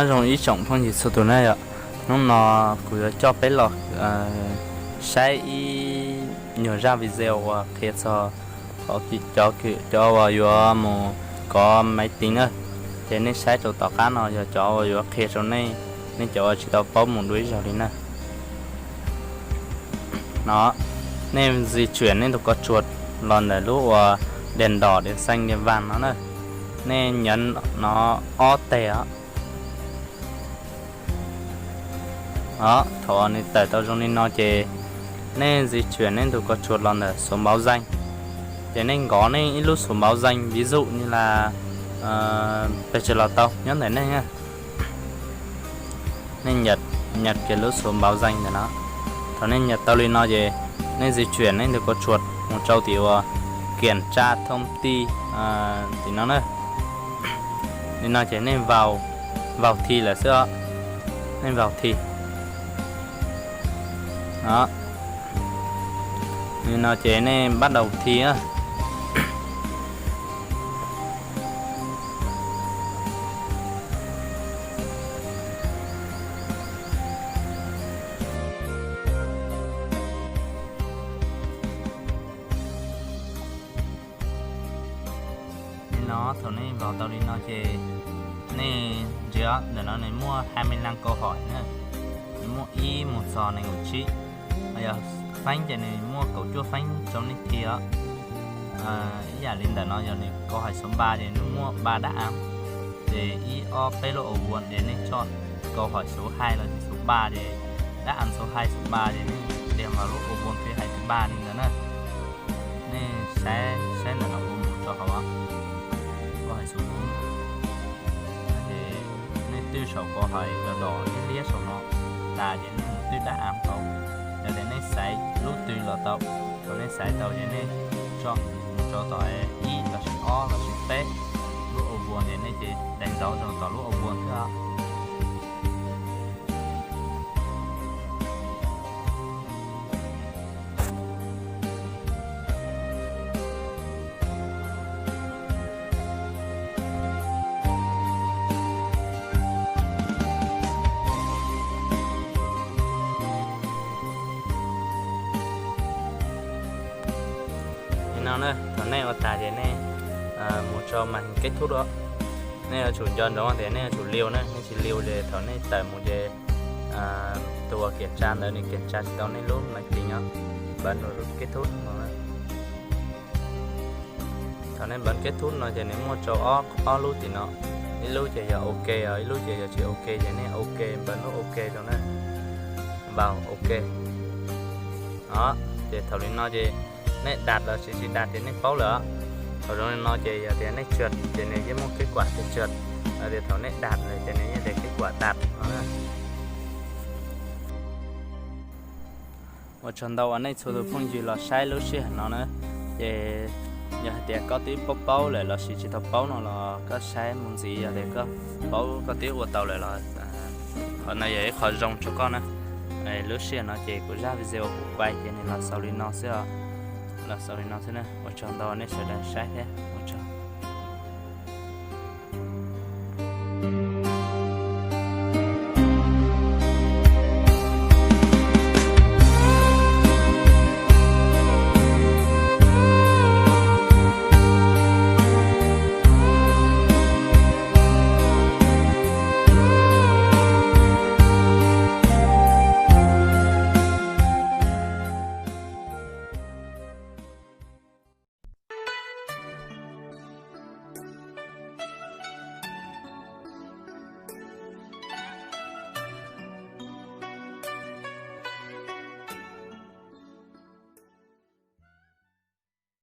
Nyob zoo ib tsoom phooj ywg txhua tus na yom, hnub no kuv yuav coj peb los saib ib nyuag zaj video uas qhia txog qhov cov, cov uas yuav mus kov maiv tiv na. Ces nej saib rau tom qab no yog cov uas yuav qhia rau nej, nej cov uas tsis tau paub mus dua ib zaug li na. No, nej di chuyển nej tus kov tsuas los ntawm lub uas đèn đỏ đèn xanh đèn vàng no na. Nej nhấn no ob teg os. Thaum nws tawm tau zoo li no ces nej di chuyển nej tus kov tsuas los ntawm số báo danh. Ces nej nkov nej ib lub số báo danh, ví dụ như là pes tsawg los tau nyob ntawm nej na. Nej nhập, nhập cái lub số báo danh ntawm no. Thaum nej nhập tau li no ces nej di chuyển nej tus kov tsuas mus rau tim uas kiểm tra thông tin tim no na. Li no ces nej vào, vào thi lawm xwb os. Nej vào thi. Li no ces nej bắt đầu thi na. Li no thaum nej vào tau li no ces nej ntsia ntawm no nws muaj hai mươi lăm câu hỏi na, nws muaj ib mus txog nees nkaum tsib. Yog feeb ces nws muaj kaum cuaj feeb rau nej thi os. Ib yam li ntawm no yog nws câu hỏi số ba ces nws muaj ba đáp án. Ces ib ob peb lub ua vua ces nej chọn câu hỏi số hai los sis số ba ces đáp án số hai số ba ces nej điền vào lub ua vua thứ hai thứ ba li ntawd na. Nej saib, saib ntawm no ua mus rau hauv os. Câu hỏi số bốn. Ces nej twb saum câu hỏi đỏ đỏ liab liab saum no tas ces nej mus twb đáp án hauv. Yog tias nej xaiv lub twg los tau, thaum nej xaiv tau ces nej chọn mus rau tom ib los sis ob los sis peb lub ua vua ces nej ces đánh dấu rau tom lub ua vua xwb os. Li no na, thaum nej ua tas ces nej mus rau màn hình kết thúc os. Nej yuav tsum nco ntsoov tias nej yuav tsum liu na, nej tsis liu ces thaum nej tawm mus ces tus uas kiểm tra ntawd nws kiểm tra tsis tau nej lub máy tính os. Bấm vào kết thúc no. Thaum nej bấm kết thúc no ces nws muaj rau ob, ob lub tim no. Ib lub ces yog ok os, ib lub ces yog tsis ok ces nej ok, bấm lub ok rau na. Vào ok. Đó, ces thaum li no ces nej đạt los sis tsis đạt ces nej paub lawm os. Thaum zoo li no ces yog tias nej trượt ces nws yeej muaj kết quả trượt, hos tias thaum nej đạt lawm ces nws yeej de kết quả đạt no na. Ua tsaug ntau uas nej txhua tus phooj ywg los saib lub sij hawm no na. Ces yog hais tias koj twb paub paub lawm los sis tsis tau paub no los koj saib mus ntxiv, yog tias koj paub koj twb ua tau lawm los qhov no yog ib qho zoo rau koj na. Lub sij hawm no ces kuv zaj video kuv quay ces nws los xaus li no xwb os. Los xaus li no xwb na, ua tsaug ntau nej sawv daws saib thiab.